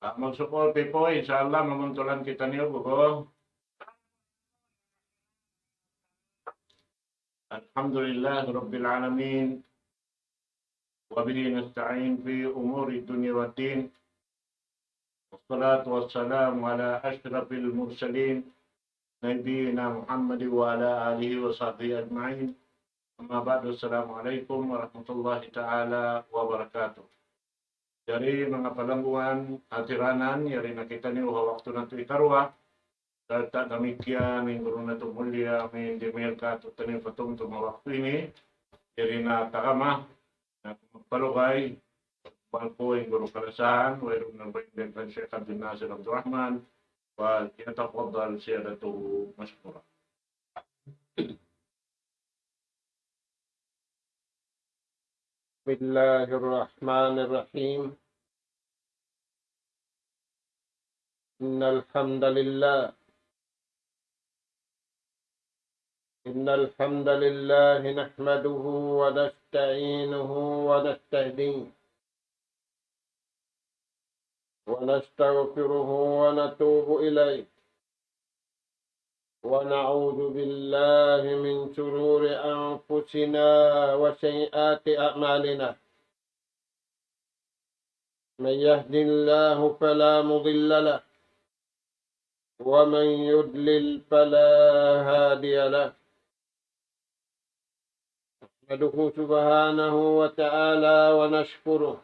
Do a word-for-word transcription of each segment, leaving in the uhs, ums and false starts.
Ah, magsukul, Pipoy, insya Allah, mamuntulan kitaniyu, buko. الحمد لله رب العالمين، وبه نستعين في أمور الدنيا والدين، والصلاة والسلام على أشرف المرسلين، نبينا محمد وعلى آله وصحبه أجمعين. أما بعد، السلام عليكم ورحمة الله تعالى وبركاته. Jari manga palangguan, ha tiranan, yari na kitaniyu ha waktu natu' ikaruwa. Sarta' damikkiyan in guru natu' mulliya, amin, di' mayal katu' taniyu patumtum ha waktu ini. Yari na tagama, na magpalugay, bangku in guru kalasahan, wayruun na ba in kan Sheikh Abdul Nasir Abdul Rahman, فليتفضل سيادته مشكورا. بسم الله الرحمن الرحيم. إن الحمد لله، إن الحمد لله نحمده ونستعينه ونستهديه ونستغفره ونتوب إليه، ونعوذ بالله من شرور أنفسنا وسيئات أعمالنا. من يهد الله فلا مضل له، ومن يضلل فلا هادي له. نحمده سبحانه وتعالى ونشكره،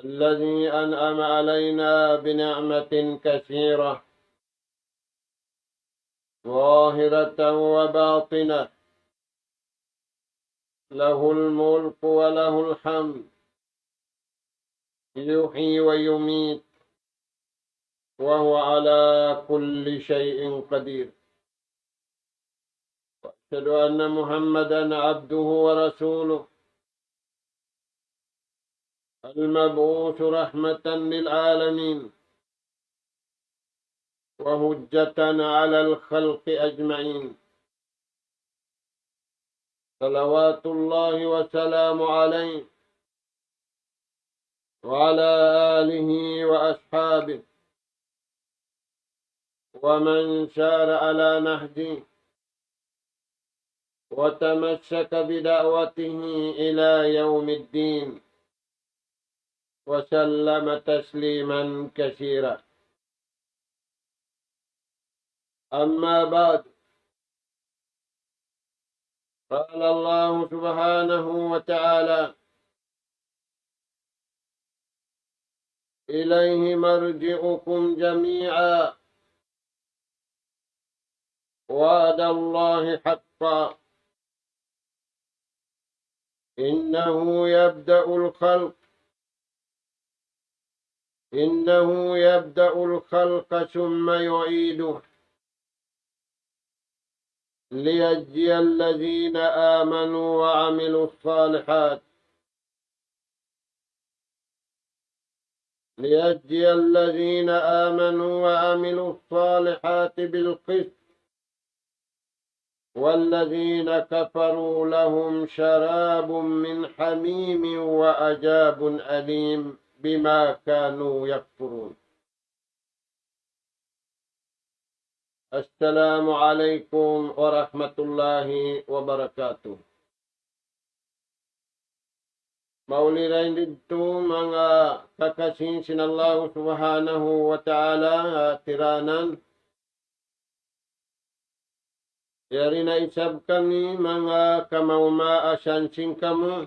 الذي أنعم علينا بنعمة كثيرة ظاهرة وباطنة، له الملك وله الحمد، يحيي ويميت، وهو على كل شيء قدير. وأشهد أن محمدا عبده ورسوله، المبعوث رحمة للعالمين وحجة على الخلق أجمعين، صلوات الله وسلامه عليه وعلى آله وأصحابه ومن سار على نهجه وتمسك بدعوته إلى يوم الدين، وسلم تسليما كثيرا. أما بعد، قال الله سبحانه وتعالى: إليه مرجعكم جميعا، وعد الله حقا، إنه يبدأ الخلق، إنه يبدأ الخلق ثم يعيده، ليجزي الذين آمنوا وعملوا الصالحات، ليجزي الذين آمنوا وعملوا الصالحات بالقسط، والذين كفروا لهم شراب من حميم وعذاب أليم بما كانوا يكفرون. السلام عليكم ورحمة الله وبركاته. Mauli dayn didtu manga kakasi sin Allahu Subhanahu wa Ta'ala, ha tiranan. Yari na isab kami manga kamaumaasan sin kamu.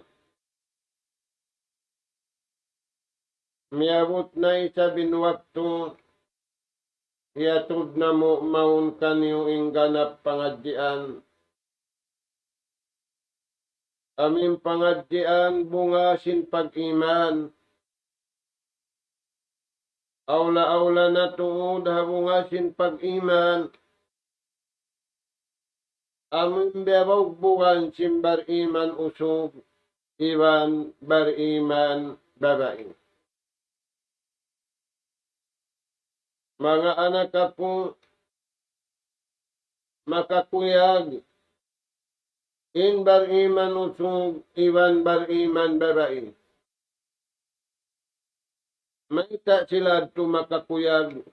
Miyabut na isab in waktu, hiyatud namu' mawn kaniyu in ganap pangadjian. Amu in pangadjian bunga sin pag-iman. Awla-awla na tuud ha bunga sin pag-iman. Amu in biya' bugbugan sin bariman usug iban bariman babai. Manga anak apu', makakuyag, in bariman usug iban bariman babai. Mayta' sila yadtu makakuyag?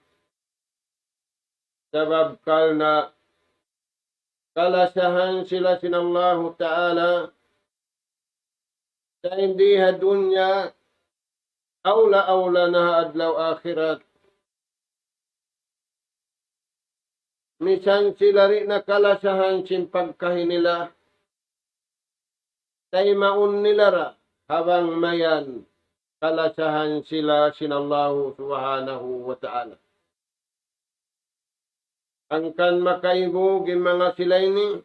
Sabab karna' kalasahan sila sin Allahu Ta'ala, dayn di ha dunya, awla-awla na ha adlaw akhirat. Misan sila di' na kalasahan sin pagkahi nila, taymaun nila ra ha bang mayan kalasahan sila sin Allahu Subhanahu wa Ta'ala. Hangkan makaibug in manga sila ini,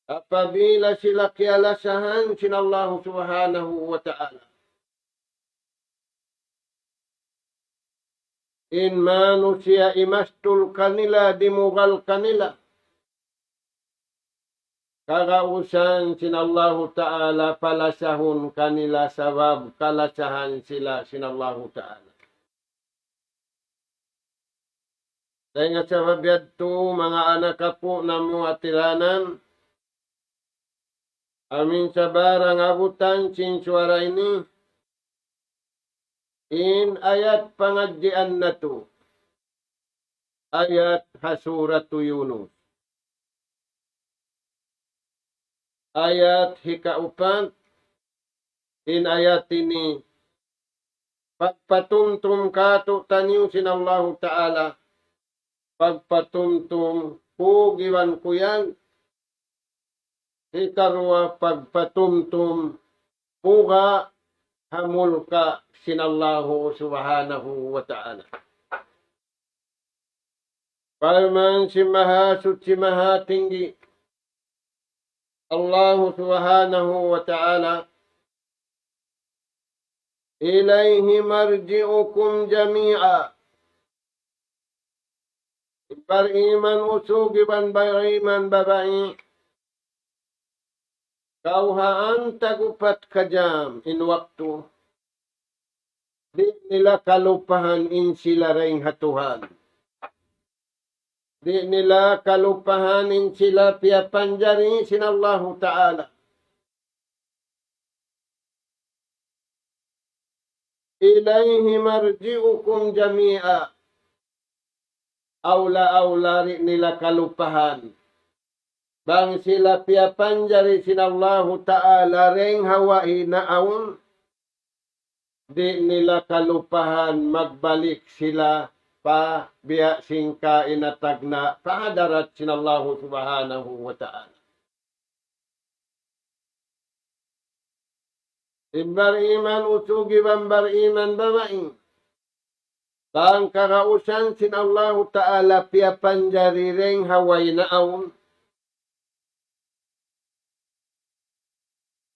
apabila sila kiyalasahan sin Allahu Subhanahu wa Ta'ala. In manusiya' imastul kanila, dimugal kanila. Kagausan sin Allahu Ta'ala, palasahun kanila sabab kalasahan sila sin Allahu Ta'ala. Dayn ha sabab yadtu, manga anak apu' namu' ha tiranan, amin sabarang abutan sin suwara ini, in ayat pangadjian natu', ayat ha Suratu Yunus. Ayat hikaupat, in ayat ini pagpatumtum kātu'niyu sin Allahu Ta'ala, pagpatumtum kug iban kuyag, hikaruwa pagpatumtum puga' ha mulka' sin Allahu Subhanahu wa Ta'ala. Parman sin Mahasuchi Mahatinggi, Allahu Subhanahu wa Ta'ala, إليه مرجعكم جميعا. Bariman usug iban bariman babai, kawhaan tag-upat ka jam in waktu. Di' nila kalupahan in sila dayn ha Tuhan. Di' nila kalupahan in sila piyapanjari sin Allahu Ta'ala. إليه مرجعكم جميعا. Awla-awla di' nila kalupahan. Bang sila piyapanjari sin Allahu Ta'ala dayn ha way naawn, di' nila kalupahan magbalik sila pa biya' sin kaina tagna' pa hadarat sin Allahu Subhanahu wa Ta'ala. In bariman usug iban bariman babai, bang kagausan sin Allahu Ta'ala piyapanjari dayn ha way naawn,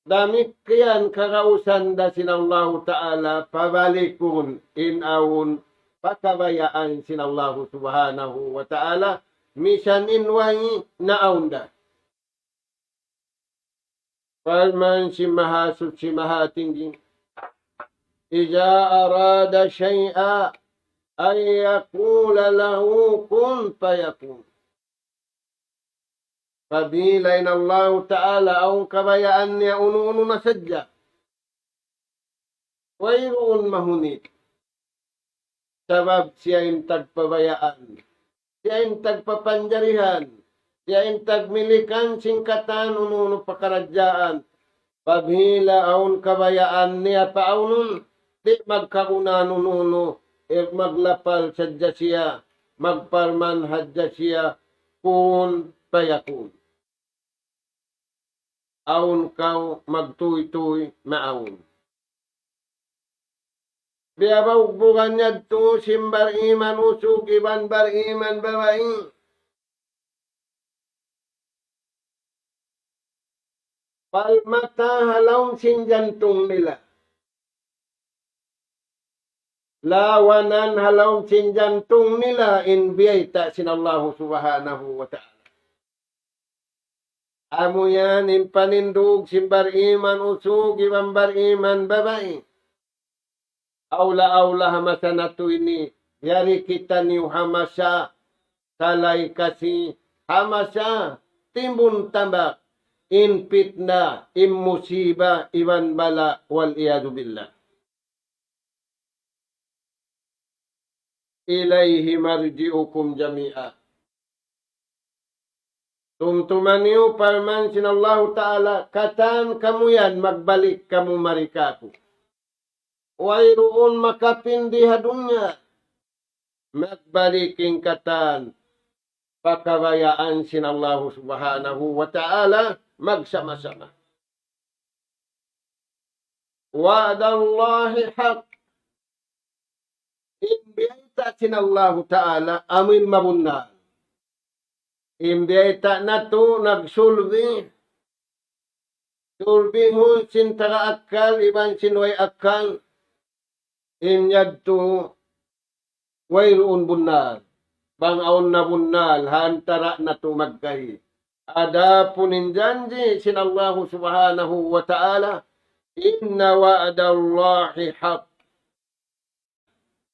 damikkiyan kagausan da sin Allahu Ta'ala pabalikun in awn pa kabayaan sin Allahu Subhanahu wa Ta'ala, misan in way naawn da. Parman sin Mahasuchi Mahatinggi, إذا أراد شيئا أن يقول له كن فيكون. Apabila in Allahu Ta'ala awn kabayaan niya unu-unu na sadja, wayruun mahunit. Sabab siya in tagpabayaan, siya in tagpapanjarihan, siya in tagmilikan sin katan unu-unu pakaradjaan. Apabila awn kabayaan niya paawnun, di' magkauna unu-unu, eh, maglapal sadja siya, magparman hadja siya, kun fayakun. Awn kaw, magtūy-tūy, maawn. Biya' ba ugbugan yadtu sin bariman usug iban bariman babai. Palmata ha lawm sin jantung nila. Lawanan ha lawm sin jantung nila in biyayta' sin Allahu Subhanahu wa Ta'ala. Amu yan in panindug sin bariman usug iban bariman babai. Awla-awla ha masa natu' ini, yari kitaniyu ha masa salay kasi, ha masa timbun tambak in pitna, in musiba, iban bala, والعياذ بالله. إليه مرجعكم جميعا. Tumtuma niyu, parman sin Allahu Ta'ala, katan kamu yan magbalik kamu mari kāku'. Wayruun makapindi ha dunya, magbalik in katan pa kabayaan sin Allahu Subhanahu wa Ta'ala magsama-sama. وعد الله حق. In biyayta' sin Allahu Ta'ala amuin mabunnal. In biyayta' natu' nagsulbi, sulbihun sin taga akkal iban sin way akkal, in yadtu wayruun bunnal. Bang awn na bunnal ha antara' natu' magkahi. Adapun in janji' sin Allahu Subhanahu wa Ta'ala, إن وعد الله حق.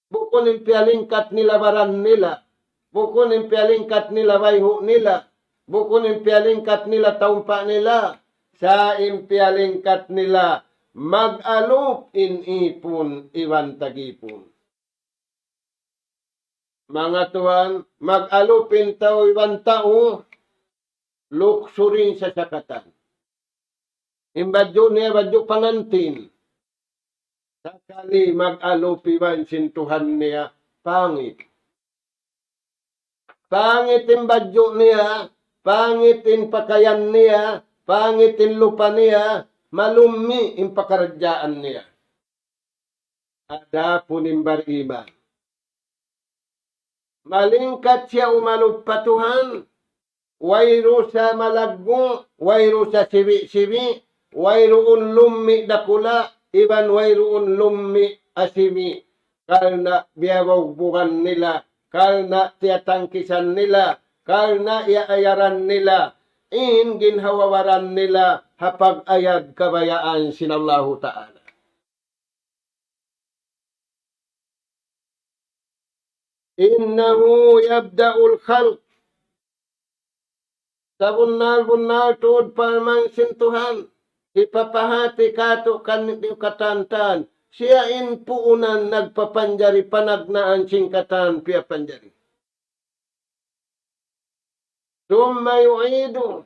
Bukun in piyalingkat nila baran nila, bukun in piyalingkat nila bayhu' nila, bukun in piyalingkat nila taumpa' nila, sa' in piyalingkat nila mag-alup in ipun iban tag-ipun. Manga tuwan, mag-alup in tau iban tau, luxury in sasakatan. In badju' niya, badju' pangantin. Sakali mag-alup iban sin Tuhan niya, pangit. Pangit in badju' niya, pangit in pakayan niya, pangit in lupa niya, malummi' in pakaradjaan niya. Adapun in bariman, malingkat siya umalup pa Tuhan, wayruun sa malaggu', wayruun sa sibi'-sibi', wayruun lummi' dakula', iban wayruun lummi' asibi'. Karna' biyabugbugan nila, karna' tiyatangkisan nila, karna' iyaayaran nila, in ginhawa-baran nila ha pag-ayad kabayaan sin Allahu Ta'ala. إنه يبدأ الخلق. Sabunnal-bunnal tuud parman sin Tuhan, hipapahāti kātu' kaniyu katantan, siya in puunan nagpapanjari panagnaan sin katan piyapanjari. ثم يعيده,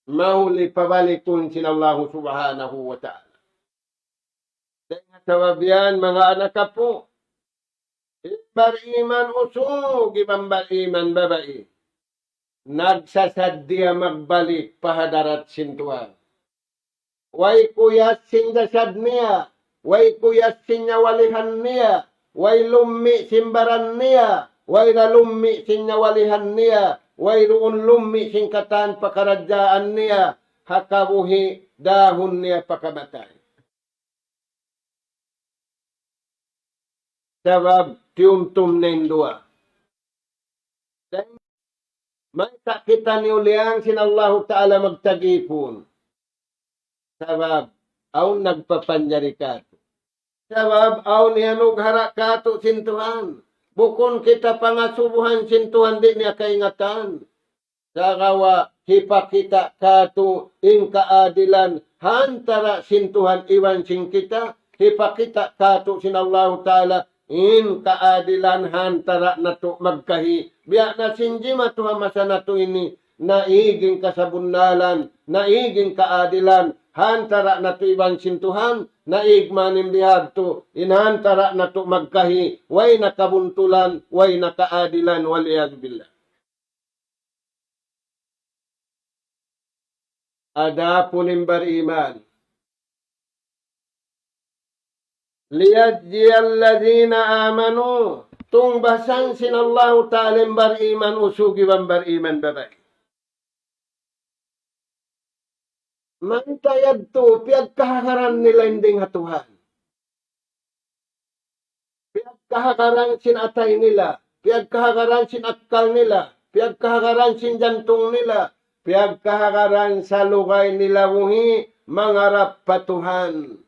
mahuli pabalikun sin Allahu Subhanahu wa Ta'ala. Dayn ha sabab yan, manga anak apu', in bariman usug iban bariman babai, nagsasad diya magbalik pa hadarat sin Tuhan. Way kuyas sin jasad niya, way kuyas sin nyawalihan niya, way lummi' sin baran niya, way da lummi' sin nyawalihan niya, wayruun lummi' sin katan pakaradjaan niya, ha kabuhi' dahun niya pa kamatay. Sabab tiyumtum na in duwa. Mayta' kitaniyu liyang sin Allahu Ta'ala magtag-ipun? Sabab awn nagpapanjari kātu'. Sabab awn iyanughara' kātu' sin Tuhan. Bukun kita pangasubuhan sin Tuhan, di' niya kaingatan. Sagawa' hipakita' kātu' in kaadilan ha antara' sin Tuhan iban sin kita, hipakita' kātu' sin Allahu Ta'ala in kaadilan ha antara' natu' magkahi. Biya' na sin jimatu ha masa natu' ini, naig in kasabunnalan, naig in kaadilan ha antara' natu' iban sin Tuhan, naig man in bihadtu in ha antara' natu' magkahi, way na kabuntulan, way na kaadilan, والعياذ بالله. Adapun in bariman, ليجزي الذين آمنوا, tungbasan sin Allahu Ta'ala in bariman usug iban bariman babai. Mayta' yadtu? Piyagkahagaran nila in dayn ha Tuhan. Piyagkahagaran sin atay nila, piyagkahagaran sin akkal nila, piyagkahagaran sin jantung nila, piyagkahagaran salugay nila buhi' mangarap pa Tuhan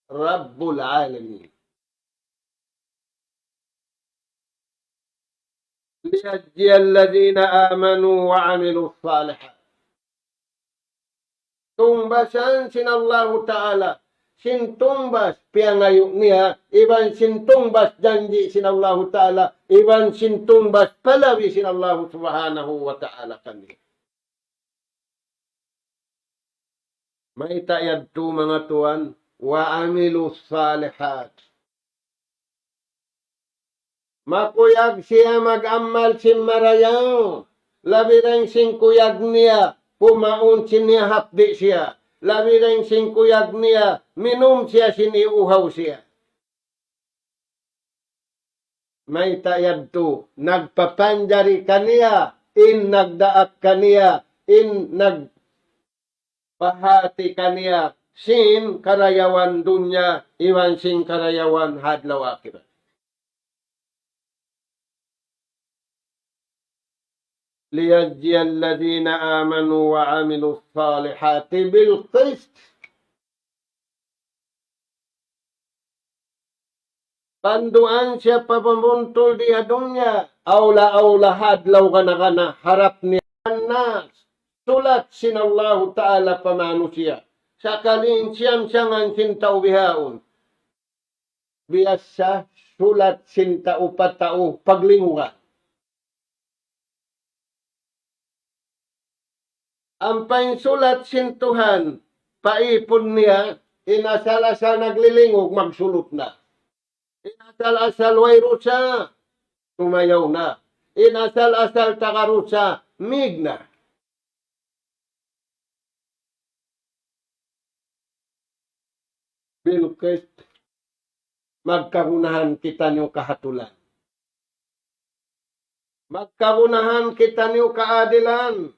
Rabbul Alamin. ليجزي الذين آمنوا وعملوا الصالحات. Tungbasan sin Allahu Ta'ala, sin tungbas piyangayu' niya, iban sin tungbas janji' sin Allahu Ta'ala, iban sin tungbas palabi sin Allahu Subhanahu wa Ta'ala kaniya. Mayta' yadtu manga tuwan, وعملوا الصالحات. Makuyag siya mag-amal sin marayaw. Labi dayn sin kuyag niya, kumaun sin niya hapdi' siya. Labi dayn sin kuyag niya, minum siya sin iyuhaw siya. Mayta' yadtu, nagpapanjari kaniya, in nagdaak kaniya, in nagpahāti kaniya, sin karayawan dunya, iban sin karayawan ha adlaw akhirat. ليجزي الذين آمنوا وعملوا الصالحات بالقسط. Panduan siya pa pamabuntul di ha dunya, awla-awla ha adlaw gana-gana, harap niya الناس. Sulat sin Allahu Ta'ala pa manusiya'. Sakali in siyang-siyangan sin tau bihaun. Biyasa sulat sin tau pa tau paglingugan. Ampa in sulat sin Tuhan, pa ipun niya, in asal-asal naglilingug, magsulut na. In asal-asal way rusa, tumayaw na. In asal-asal taga rusa, mīg na. بالقسط, magkagunahan kitaniyu kahatulan. Magkagunahan kitaniyu kaadilan.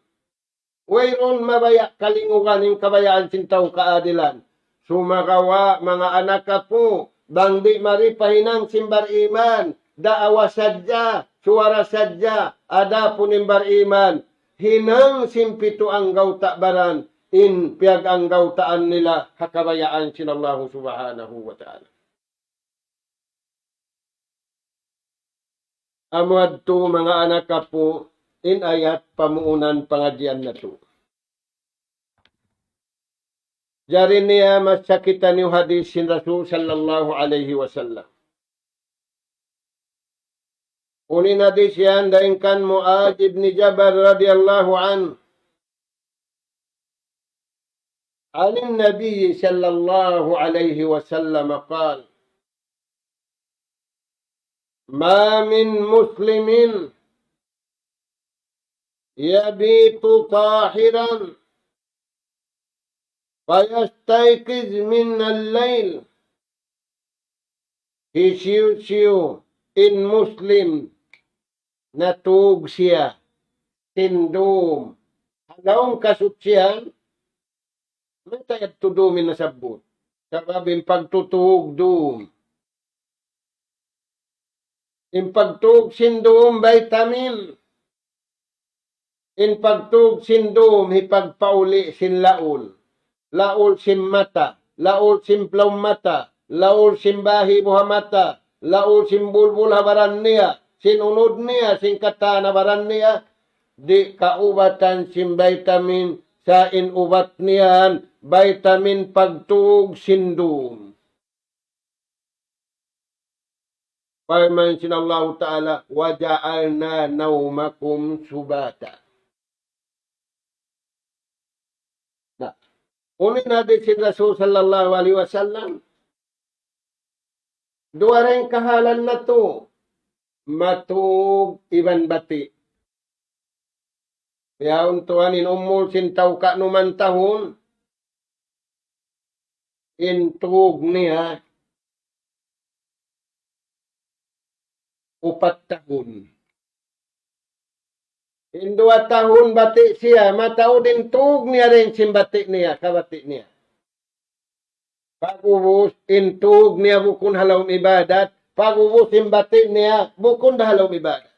Wayruun mabaya' kalingugan in kabayaan sin tau kaadilan. Sumagawa', manga anak apu', bang di' mari pa hinang sin bariman, daawa sadja, suwara sadja, adapun in bariman, hinang sin pitu anggawta' baran, in piyaganggawtaan nila ha kabayaan sin Allahu Subhanahu wa Ta'ala. Amu yadtu manga anak apu', in ayat pamuunan pangadjian natu'. Jari niya masa kitaniyu hadis sin Rasul sallallahu alayhi wasallam. Unu in hadis yan, dayn kan Muadz ibn Jabal radiyallahu anhu. عن النبي صلى الله عليه وسلم قال: ما من مسلم يبيت طاهرا فيستيقظ من الليل. Hisiyu-siyu in Muslim natug siya sin dum ha lawm kasuchian, mayta' yadtu dum in nasabbut? Sabab in pagtutug dum. In pagtug sin dum vitamin. In pagtug sin dum hipagpauli' sin laul. Laul sin mata, laul sin plawm mata, laul sin bahibu ha mata, laul sin bulbul ha baran niya, sin unud niya, sin katan ha baran niya. Di' kaubatan sin vitamin, sa' in ubat niya yan, vitamin pagtug sin dum. Parman sin Allahu Ta'ala, وجعلنا نومكم سباتا. Na, unu in hadis sin Rasul sallallahu alayhi wasallam, duwa da in kahalan natu', matug iban bati'. Yaun tuwan in umul sin tau kanuman tahun, in tug niya upat tahun. In duwa tahun bati' siya, mataud in tug niya dayn sin bati' niya, kabati' niya. Pag'ubus in tug niya bukun ha lawm ibadat, pag'ubus in bati' niya bukun da ha lawm ibadat.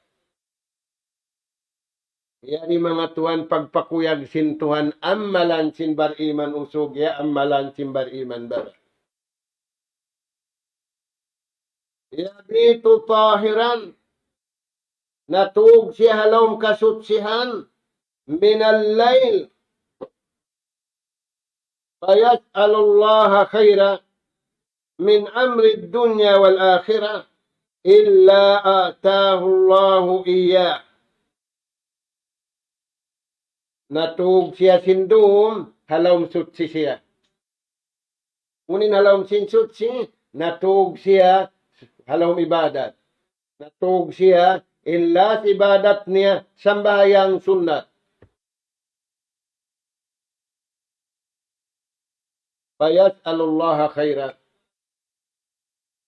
Yari manga tuwan pagpakuyag sin Tuhan, amalan sin bariman usug, ya amalan sin bariman baran. يبيت طاهرا Natug siya ha lawm kasuchihan, من الليل، فيسأل الله خيرا من أمر الدنيا والآخرة إلا أعطاه الله إياه. Natug siya sin dum, ha lawm suchi siya. Unu in ha lawm sin suchi, natug siya ha lawm ibadat. Natug siya, in last ibadat niya, sambahayang sunnat. فيسأل الله خيرا.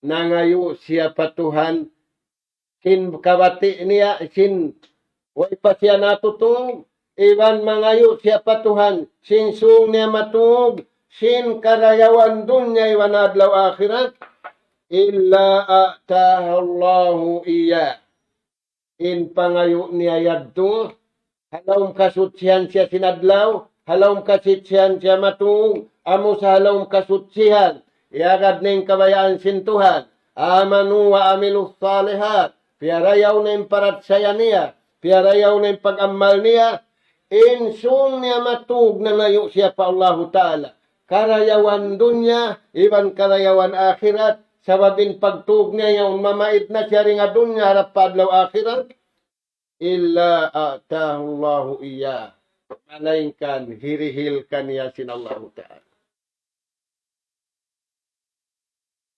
Nangayu' siya pa Tuhan, sin kabati' niya, sin way pa siya natutug, iban mangayu' siya pa Tuhan, sin sung niya matug, sin karayawan dunya iban adlaw akhirat, إلا أعطاه الله إياه. In pangayu' niya yadtu, ha lawm kasuchihan siya sin adlaw, ha lawm kasuchihan siya matug, amu sa ha lawm kasuchihan, iyagad niya in kabayaan sin Tuhan, آمنوا وعملوا الصالحات, piyarayaw na in parachaya niya, piyarayaw na in pag-amal niya, in sung niya matug nangayu' siya pa Allahu Ta'ala. Karayawan dunya, iban karayawan akhirat, sabab in pagtug niya yaun mamaid na siya dayn ha dunya harap pa adlaw akhirat. إلا أعطاه الله إياه. Malaingkan hirihil kaniya sin Allahu Ta'ala.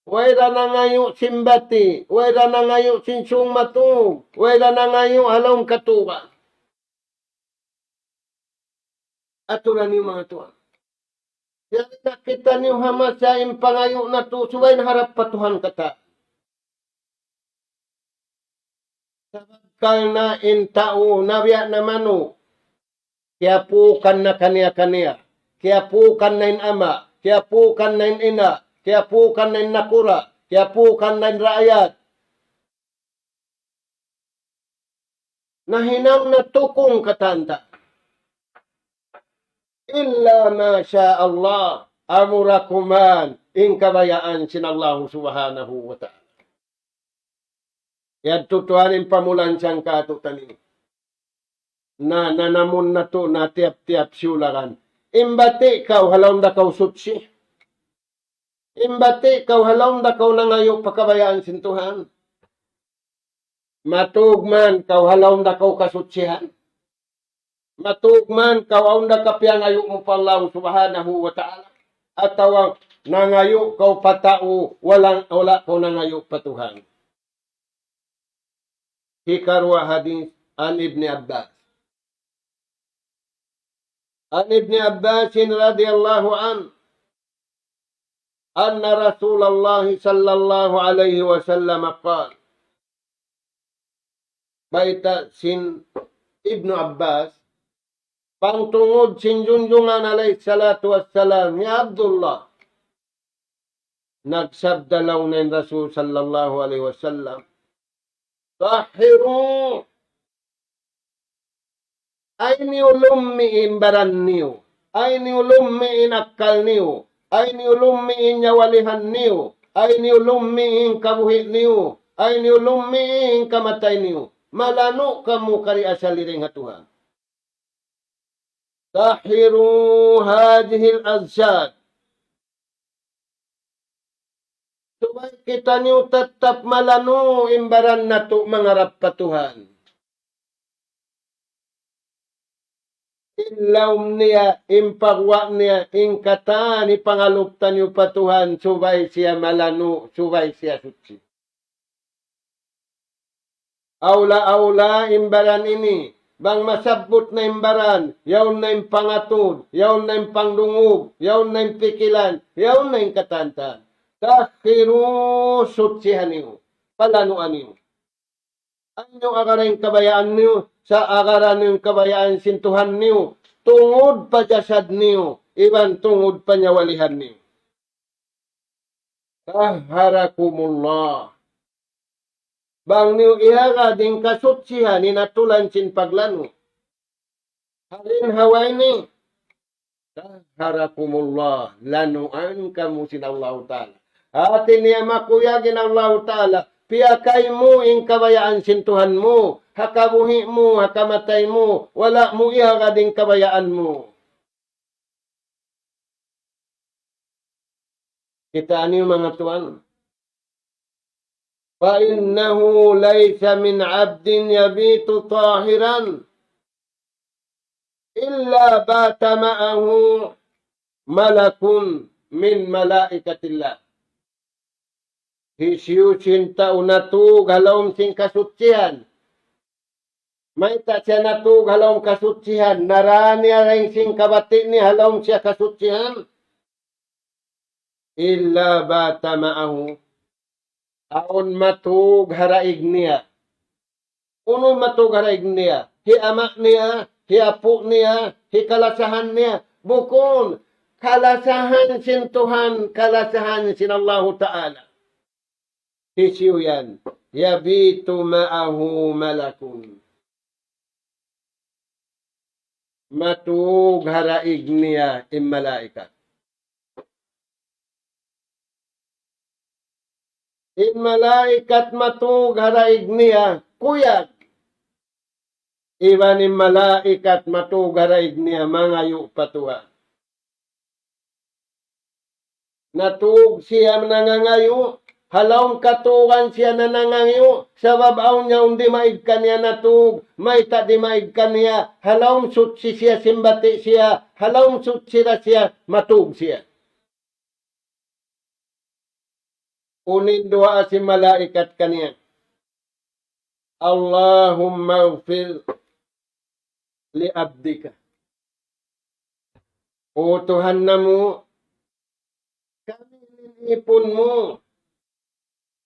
Way da nangayu' sin bati', way da nangayu' sin sung matug, way da nangayu' ha lawm katuba. Aturan niyu manga tuwan. Yan na kitaniyu ha masa in pangayu' natu', subay na harap pa Tuhan katan. Sabab karna' in tau nabiya' na manu', kiyapukan na kaniya-kaniya, kiyapukan na in ama', kiyapukan na in ina', kiyapukan na in nakura', kiyapukan na in raayat. Nahinang na tukung katan ta. إلا ما شاء الله, amura kuman in kabayaan sin Allahu Subhanahu wa Ta'ala. Yadtu tuwan in pamulan sangkatu tani. Na, nanamun natu' na tiyap-tiyap siyularan. In bati' kaw ha lawm da kaw suchi. In bati' kaw ha lawm da kaw nangayu' pa kabayaan sin Tuhan. Matug man kaw ha lawm da kaw kasuchihan. Matug man kaw awn da ka piyangayu' mu pa Allahu Subhanahu wa Ta'ala. Atawa nangayu' kaw pa tau, wala', wala' kaw nangayu' pa Tuhan. Hikaruwa hadith, عن ابن عباس. عن ابن عباس رضي الله عنه أن رسول الله صلى الله عليه وسلم قال. Bayta' sin Ibnu Abbas, pangtungud sin Junjungan alayhi salatu wassalam, ya Abdullah, nagsabda laung niya in Rasul sallallahu alayhi wasallam, طهروا. Ayniyu lummi' in baran niyu. Ayniyu lummi' in akkal niyu. Ayniyu lummi' in nyawalihan niyu. Ayniyu lummi' in kabuhi' niyu. Ayniyu lummi' in kamatay niyu. Malanu' kamu kari asal dayn ha Tuhan. طهروا هذه الأجساد. Subay kitaniyu tattap malanu' in baran natu' mangarap pa Tuhan. In lawm niya, in pagwa' niya, in katan hipangalup taniyu pa Tuhan, subay siya malanu', subay siya suchi. Awla-awla in baran ini, bang masabbut na in baran, yaun na in pangatud, yaun na in pangdungug, yaun na in pikilan, yaun na in katan-katan. طهروا, suchihan niyu, palanuan niyu. Anyu agara in kabayaan niyu, sa' agara niyu in kabayaan sin Tuhan niyu, tungud pa jasad niyu, iban tungud pa nyawalihan niyu. طهركم الله. Bang niyu iyagad in kasuchihan in aturan sin paglanu'. Halin ha way ini. طهركم الله. Lanuan kamu sin Allahu Ta'ala. Hati niya makuyag in Allahu Ta'ala. Piyakay mu in kabayaan sin Tuhan mu, ha kabuhi' mu, ha kamatay mu, wala' mu iyagad in kabayaan mu. Kitaa niyu manga tuwan. فإنه ليس من عبد يبيت طاهرا إلا بات معه ملك من ملائكة الله. Hisiyu sin tau natug ha lawm sin kasuchihan. Mayta' siya natug ha lawm kasuchihan, nara niya dayn sin kabati' niya ha lawm siya kasuchihan. إلا بات معه. Awn matug ha daig niya. Unu matug ha daig niya? Hi ama' niya, hi apu' niya, hi kalasahan niya. Bukun, kalasahan sin Tuhan, kalasahan sin Allahu Ta'ala. Hisiyu yan? يبيت معه ملك. Matug ha daig niya in malaikat. In malaikat matug ha daig niya, kuyag. Iban in malaikat matug ha daig niya, mangayu' pa Tuhan. Natug siya nangangayu', ha lawm katugan siya nanangangayu', sabab awn yaun dimaig kaniya natug, mayta' dimaig kaniya, ha lawm suchi siya sin bati' siya, ha lawm suchi da siya, matug siya. Unu in duwaa sin malaikat kaniya? اللهم اغفر لعبدك. O Tuhan namu', kami in ipun mu,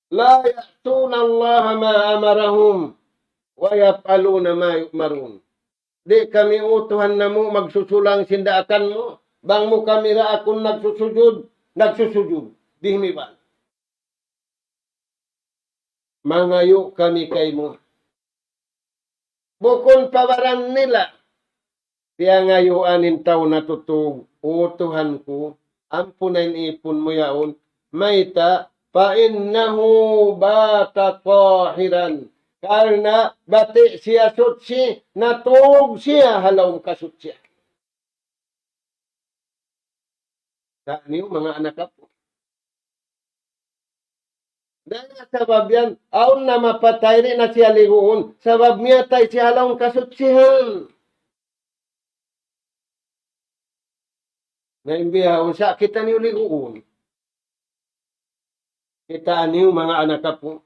لا يعصون الله ما أمرهم ويفعلون ما يؤمرون. Di' kami, O Tuhan namu', magsusulang sin daakan mu. Bang mu kami daakun nagsusujud, nagsusujud. Di' himiban. Mangayu' kami kaymu. Bukun pa baran nila. Piyangayuan in tau natutug, "O Tuhan ku, ampuna in ipun mu yaun." Mayta'? فإنه بات طاهرا. Karna' bati' siya suchi, natug siya ha lawm kasuchian. Sa' niyu manga anak apu'. Dayn ha sabab yan, awn na mapatay, di' na siya liguun. Sabab miyatay siya ha lawm kasuchihan. Na in bihaun sa' kitaniyu liguun. Kitaniyu manga anak apu'.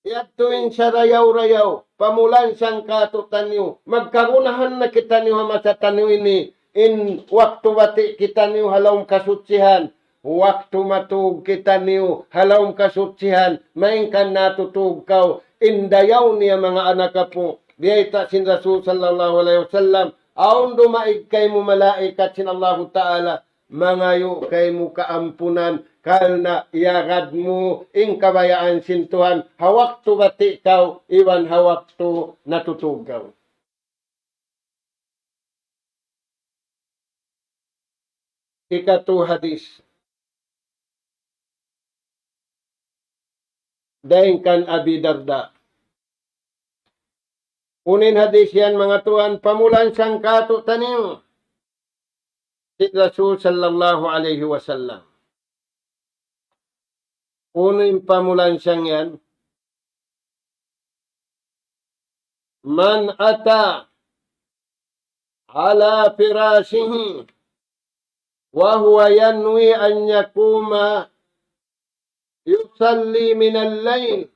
Yadtu in sarayaw-rayaw, pamulan sangkatu' taniyu. Magkagunahan na kitaniyu ha masa taniyu ini. In waktu bati' kitaniyu ha lawm kasuchihan. Waktu matug kitaniyu ha lawm kasuchihan. Malayngkan natutug kaw. In dayaw niya manga anak apu'. Biyayta' sin Rasul sallallahu alayhi wasallam. Awn dumaig kaymu malaikat sin Allahu Ta'ala. Mangayu' kaymu kaampunan, karna' iyagad mu in kabayaan sin Tuhan, ha waktu bati' kaw, iban ha waktu natutug kaw. Ikatu hadis. Dayn kan Abi Darda. Unu in hadis yan, manga tuwan, pamulan sangkatu' taniyu. Sin Rasul sallallahu alayhi wasallam. Unu in pamulan siyang yan? من أتى على فراشه وهو ينوي أن يقوم يصلي من الليل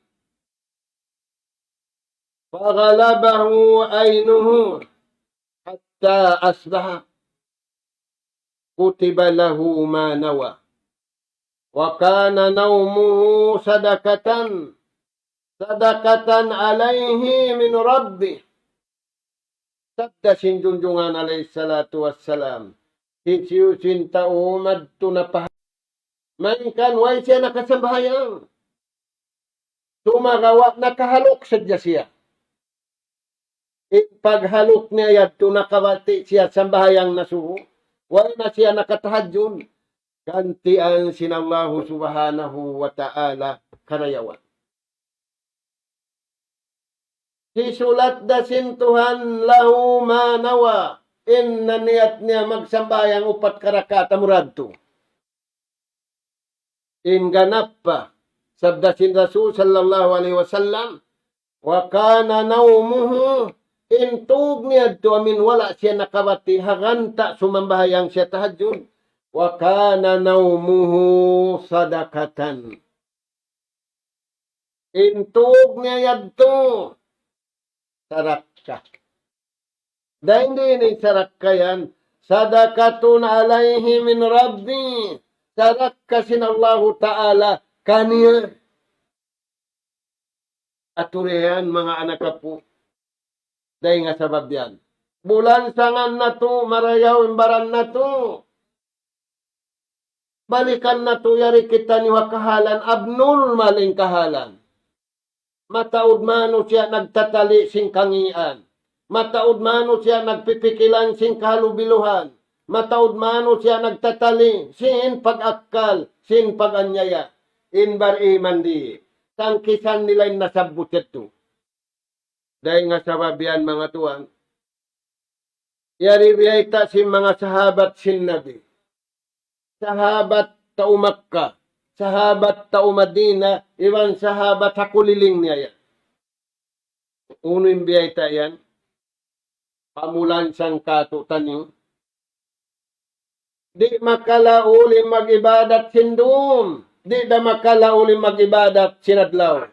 فغلبه عينه حتى أصبح كتب له ما نوى وكان نومه صدقة صدقة عليه من ربه. Sabda sin Junjungan alayhi salatu wassalam, hisiyu-siyu in tau madtu na pa, malayngkan way siya nakasambahayang. Sumagawa' nakahaluk sadja siya. In paghaluk niya yadtu nakabati' siya sambahayang na subu. Way na siya nakatahajjud. Gantian sin Allahu subhanahu wa ta'ala karayawan. Hisulat da sin Tuhan lahu ma nawa. In naniyat niya magsambahayang upat ka rakaat amura yadtu. In ganap pa. Sabda sin Rasul sallallahu alayhi wasallam, وكان نومه, in tug niya yadtu amin wala' siya nakabati ha ganta' sumambahayang siya tahajjud. وكان نومه صدقة. In tug niya yadtu sarakka. Dayn di ini sarakka yan, صدقة عليه من ربي. Sarakka sin Allahu Ta'ala kaniya. Atu riyan manga anak apu'. Dayn ha sabab yan. Bulansangan natu', marayaw in baran natu'. Balikan natu' yari kitaniyu ha kahalan, abnormal in kahalan. Mataud manusiya' nagtatali' sin kangīan. Mataud manusiya' nagpipikilan sin kahalubiluhan. Mataud manusiya' nagtatali' sin pag-akkal, sin pag-anyaya. In bar-iman di'. Tangkisan nila in nasabbut yadtu. Dayn ha sabab yan, manga tuwan. Yari biyayta' sin manga sahabat sin Nabi. Sahabat tau Makkah, sahabat tau Madina, iban sahabat ha kuliling niya yan. Unu in biyayta' yan? Pamulansang kātu'niyu. Di' makalauli mag-ibadat sin dum. Di' da makalauli mag-ibadat sin adlaw.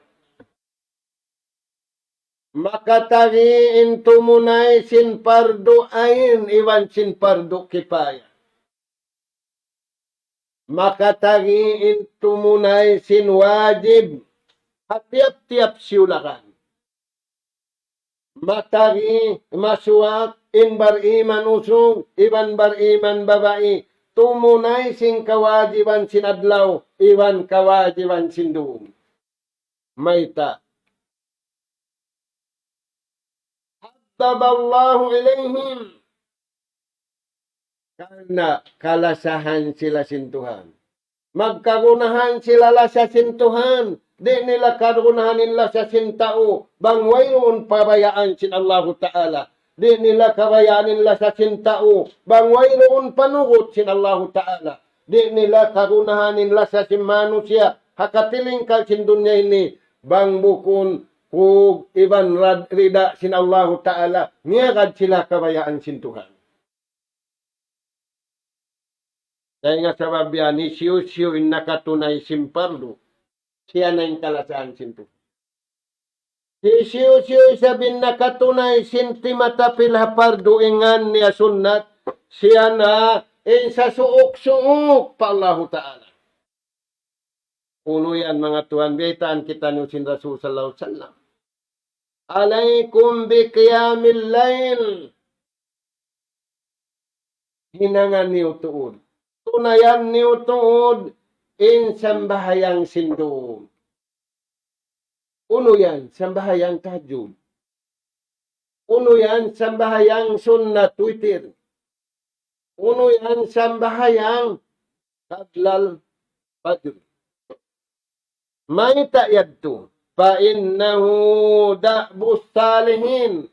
Makatagi in tumunay sin pardu ain iban sin pardu kipaya. Makatagi in tumunay sin wajib ha tiyap-tiyap siyulakan. Matagi, masuwak, in bar-iman usug, iban bar-iman babai, tumunay sin kawajiban sin adlaw, iban kawajiban sin dum. Mayta'? حبب الله إليهم. Karna' kalasahan sila sin Tuhan. Magkagunahan sila lasa sin Tuhan. Di' nila kagunahan in lasa sin tau, bang wayruun pabayaan sin Allahu Ta'ala. Di' nila kabayaan in lasa sin tau, bang wayruun panugut sin Allahu Ta'ala. Di' nila kagunahan in lasa sin manusiya' ha katilingkal sin dunya ini, bang bukun kug iban rad-, rida sin Allahu Ta'ala, miyagad sila kabayaan sin Tuhan. Dayn ha sabab yan, hisiyu-siyu in nakatunay sin pardu, siya na in kalasahan sin Tuhan. Hisiyu-siyu isab in nakatunay sin timatapil ha pardu iban niya sunnat, siya na in sasuuk-suuk pa Allahu Ta'ala. Unu yan, manga tuwan, biyaytaan kitaniyu sin Rasul sallallahu alayhi wasallam. عليكم بقيام الليل. Hinangan niyu tuud. Tunayan niyu tuud in sambahayang sin dum. Unu yan? Sambahayang tahajjud. Unu yan? Sambahayang sunnat witir. Unu yan? Sambahayang qablal fajr. Mayta' yadtu? فإنه دأب الصالحين.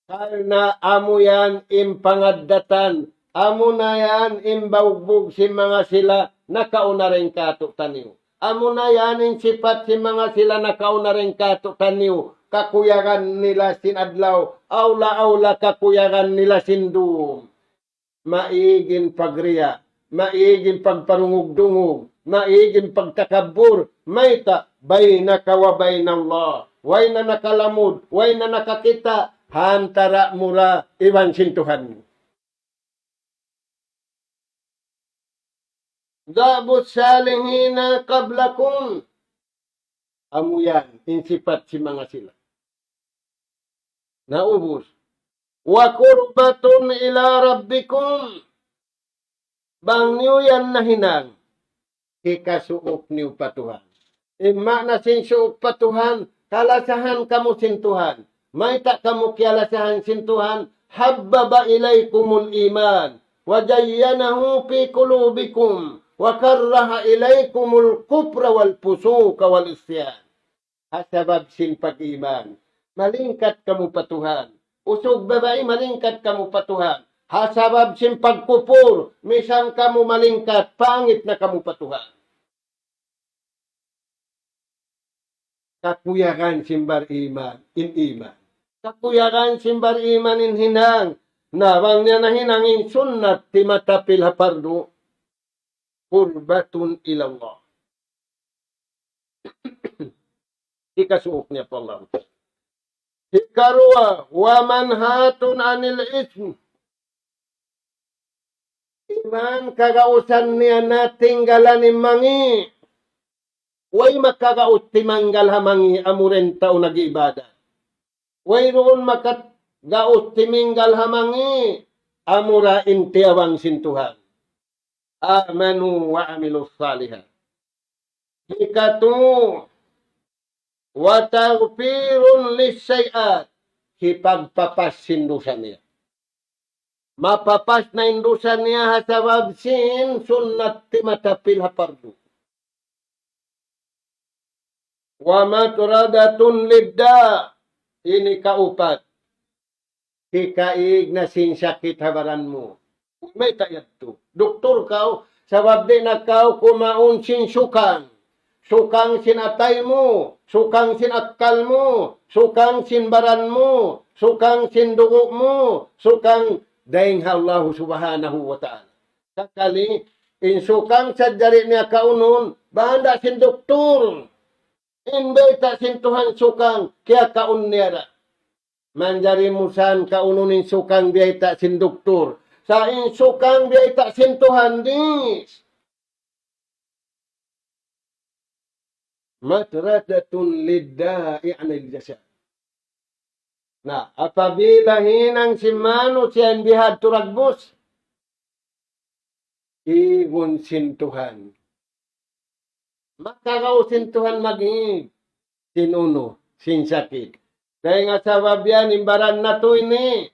Karna' amu yan in pangaddatan, amu na yan in baugbug sin manga sila nakauna dayn kātu'niyu. Amu na yan in sipat sin manga sila nakauna dayn kātu'niyu. Kakuyagan nila sin adlaw, awla-awla kakuyagan nila sin dum. Maig in pagriya, maig in pagparungug-dungug, maig in pagtakabbur, mayta'? بينك وبين الله. Way na nakalamud, way na nakakita' ha antara' mu ra iban sin Tuhan mu. دأب الصالحين قبلكم. Amu yan in sipat sin manga sila. Naubus. وقربة إلى ربكم. Bang niyu yan nahinang, hikasuuk niyu pa Tuhan. In maana sin suuk pa Tuhan, kalasahan kamu sin Tuhan. Mayta' kamu kiyalasahan sin Tuhan? حبب إليكم الإيمان وزينه في قلوبكم وكره إليكم الكفر والفسوق والعصيان. Ha sabab sin pag-iman, Malingkat kamu pa Tuhan. Usug babai, malingkat kamu pa Tuhan. Ha sabab sin pagkupur, misan kamu malingkat, pangit na kamu pa Tuhan. Kakuyagan sin bariman in iman. Kakuyagan sin bariman in hinang. Na bang niya nahinang in sunnat, di' matapil ha pardu. Qurbatun ilallah. Hikasuuk niya pa Allah. Hikaruwa, wa manhatun anil ism. Iman kagausan niya na tinggalan in mangi'. Way makagaus timanggal ha mangi' amura in tau nag-ibadat. Wayruun makagaus timinggal ha mangi' amura in tiyawang sin Tuhan. Amanu wa amilus salihat. Hikatu, wa taghfirun lissayiat. Hipagpapas sin dusa niya. Mapapas na in dusa niya ha sabab sin sunnat di' matapil ha pardu. Wa matradatun lidda. Ini kaupat. Hikaig na sin sakit ha baran mu. Mayta' yadtu? Doktor kaw, sabab di' na kaw kumaun sin sukang. Sukang sin atay mu, sukang sin akkal mu, sukang sin baran mu, sukang sin dugu' mu, sukang dayn ha Allah Subhanahu wa Ta'ala. Sakali, in sukang sadja di' niya kaunun, banda sin doktor. In bayta' sin Tuhan sukang, kiyakaun niya da. Manjari mu san kaunun in sukang biyayta' sin doktor. Sa' in sukang biyayta' sin Tuhan, di'. Matradatun lidda'i anil jasad. Na, apabila hinang sin manusiya' in bihadtu dagbus, igun sin Tuhan. Makagaus sin Tuhan mag-ig sin unu, sin sakit. Dayn ha sabab yan, in baran natu' ini,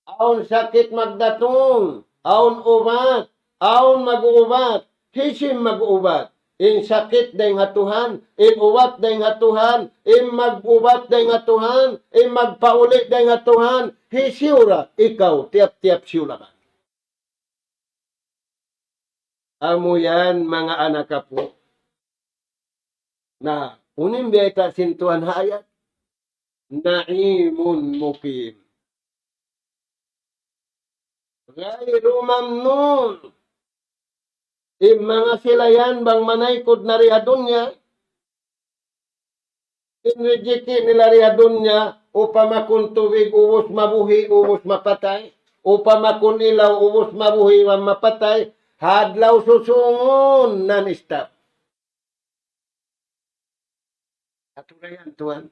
awn sakit magdatung, awn ubat, awn mag-uubat, hisiyu in mag-uubat? In sakit dayn ha Tuhan, in ubat dayn ha Tuhan, in mag-ubat dayn ha Tuhan, in magpauli' dayn ha Tuhan, hisiyu ra? Ikaw, tiyap-tiyap siyu laban. Amu yan, manga anak apu'. Na, unu in biyayta' sin Tuhan ha ayat? Na'imun muqim. Ghayru mamnun. In manga sila yan bang manaykud na di ha dunya, in rijiki' nila di ha dunya, upama kun tubig, ubus mabuhi', ubus mapatay. Upama kun ilaw, ubus mabuhi', iban mapatay. Ha adlaw susūngun, non-stop. Atu ra yan, tuwan.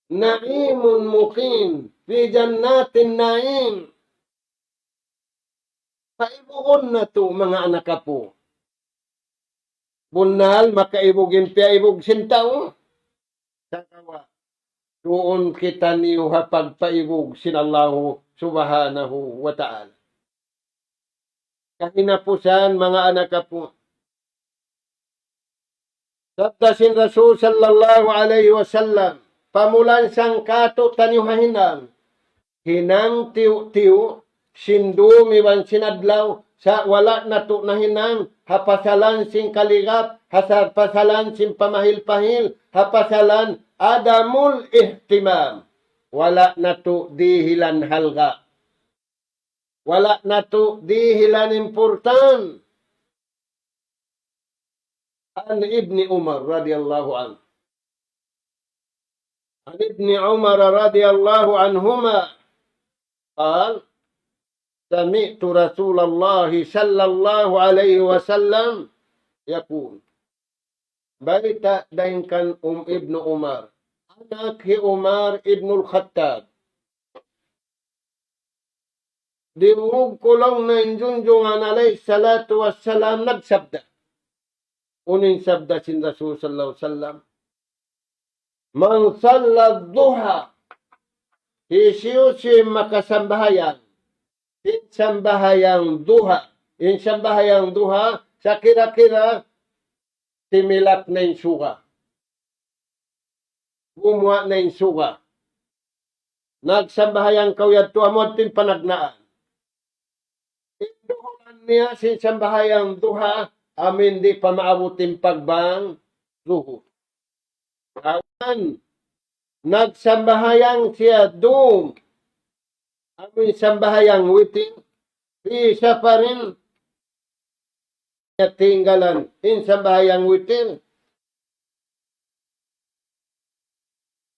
Na'imun muqim, fi jannatin na'im. Paibugun natu', manga anak apu'. Bunnal makaibug in piyaibug sin tau. Sagawa' duun kitaniyu ha pagpaibug sin Allahu Subhanahu wa Ta'ala. Kahinapusan, manga anak apu'. Sabda sin Rasul sallallahu alayhi wasallam, pamulan sangkatu' taniyu ha hinang. Hinang tiyu'-tiyu', sin dum iban sin adlaw, sa' wala' natu' nahinang, ha pasalan sin kaligap, ha sa-, pasalan sin pamahil-pahil, ha pasalan adamul ihtimam. Wala' natu' dihilan halga'. Wala' natu' dihilan importante. عن ابن عمر رضي الله عنه. عن ابن عمر رضي الله عنهما قال: سمعت رسول الله صلى الله عليه وسلم يقول. Bayta' dayn kan Um-, Ibnu Umar. Anak hi Umar Ibnul Khattab. Diyungug ku laung niya in Junjungan alayhi salatu wassalam nagsabda. Unu in sabda sin Rasul sallallahu alayhi wasallam? من صلى الضحى. Hisiyu-siyu in makasambahayang. In sambahayang duha. In sambahayang duha, sakira-kira timilak na in suga. gumuwa' na in suga. Nagsambahayang kaw yadtu amu in panagnaan. In duhuran niya sin sambahayang duha, amu in di' pa maabut in pagbang zuhur. Awan, nagsambahayang siya dum, amu in sambahayang witir, fi safarin, niya tinggalan in sambahayang witir,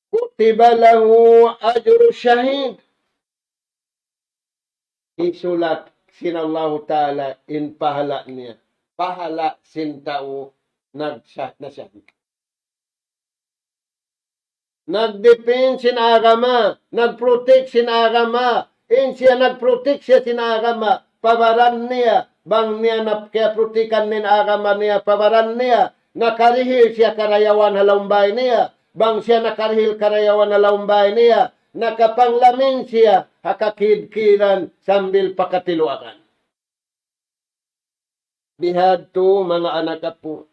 kutiba lahu ajru shahid. Hisulat sin Allahu Ta'ala in pahala' niya. Pahala' sin tau nagsa-, nasahid. Nagdipin sin agama, nagprotect sin agama. In siya nagprotect siya sin agama, pa baran niya, bang niya nap-, kiyaprotikan in agama niya, pa baran niya, nakarihil siya karayawan ha lawm bay niya, bang siya nakarihil karayawan ha lawm bay niya, nakapanglamin siya ha kakidkiran sambil pa katiluakan. Bihadtu manga anak apu',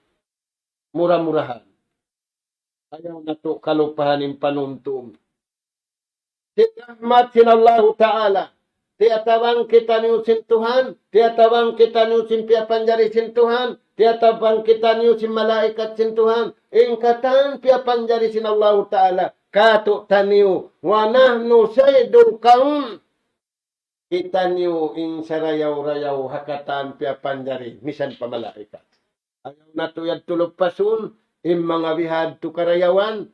mura-murahan. Ayaw natu' kalupahan in panumtum. Sin rahmat sin Allahu Ta'ala. Tiyatabang kitaniyu sin Tuhan, tiyatabang kitaniyu sin piyapanjari sin Tuhan, tiyatabang kitaniyu sin malaikat sin Tuhan. In katan piyapanjari sin Allahu Ta'ala kātu'niyu, wa nahnu sayyidul qawm. Kitaniyu in sarayaw-rayaw ha katan piyapanjari, misan pa malaikat. Ayaw natu' yadtu lupasun, in manga bihadtu karayawan,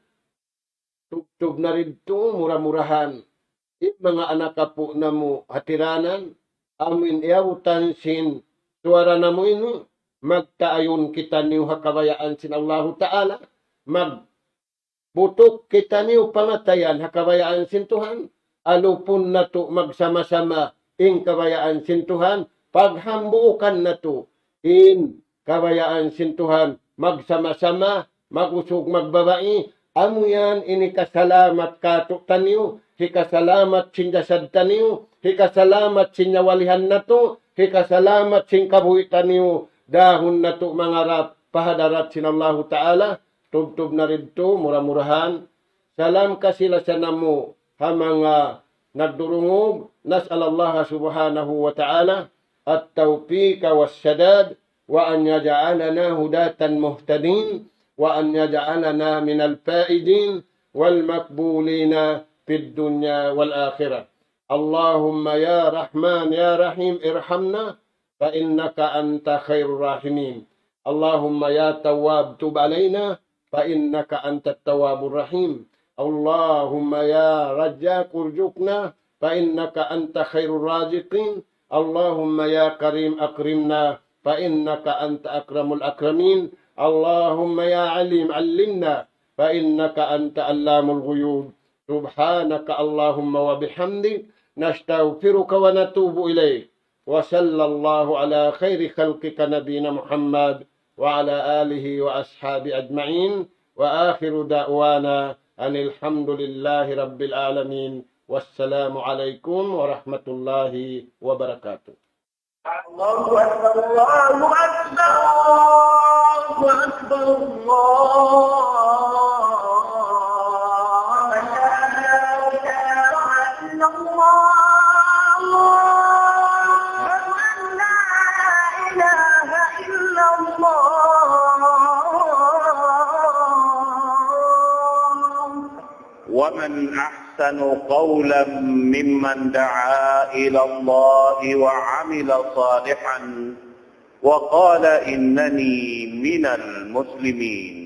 tubtub na didtu, mura-murahan. In manga anak apu' namu' hatiranan, amu in iyautan sin suwara namu' ini, magtaayun kitaniyu ha kabayaan sin Allahu Ta'ala, mag butuk kitaniyu pangatayan ha kabayaan sin Tuhan, alupun natu' magsama-sama in kabayaan sin Tuhan, paghambuukan natu' in kabayaan sin Tuhan, magsama-sama, mag-usug, magbabai, amu yan in hikasalamat kātu'niyu, hikasalamat sin jasad taniyu, hikasalamat sin nyawalihan natu', hikasalamat sin kabuhi' taniyu, dahun natu' mangarap pa hadarat sin Allahu Ta'ala, tubtub na didtu, mura-murahan. Salam kasi-lasa namu' ha manga nagdurungug, نسأل الله سبحانه وتعالى التوفيق والسداد، وأن يجعلنا هداة مهتدين، وأن يجعلنا من الفائزين والمقبولين في الدنيا والآخرة. اللهم يا رحمن يا رحيم ارحمنا، فإنك أنت خير الراحمين. اللهم يا تواب تب علينا، فإنك أنت التواب الرحيم. اللهم يا رزاق ارزقنا، فإنك أنت خير الرازقين. اللهم يا كريم أكرمنا، فإنك أنت أكرم الأكرمين. اللهم يا عليم علمنا، فإنك أنت علام الغيوب. سبحانك اللهم وبحمدك، نستغفرك ونتوب إليك. وصلى الله على خير خلقك نبينا محمد وعلى آله وأصحابه أجمعين. وآخر دعوانا أن الحمد لله رب العالمين. والسلام عليكم ورحمة الله وبركاته. الله أكبر، الله أكبر، الله أكبر، الله أكبر. لا إله إلا الله. أشهد أن لا إله إلا الله. ومن أحسن قولا ممن دعا إلى الله وعمل صالحا وقال إنني من المسلمين.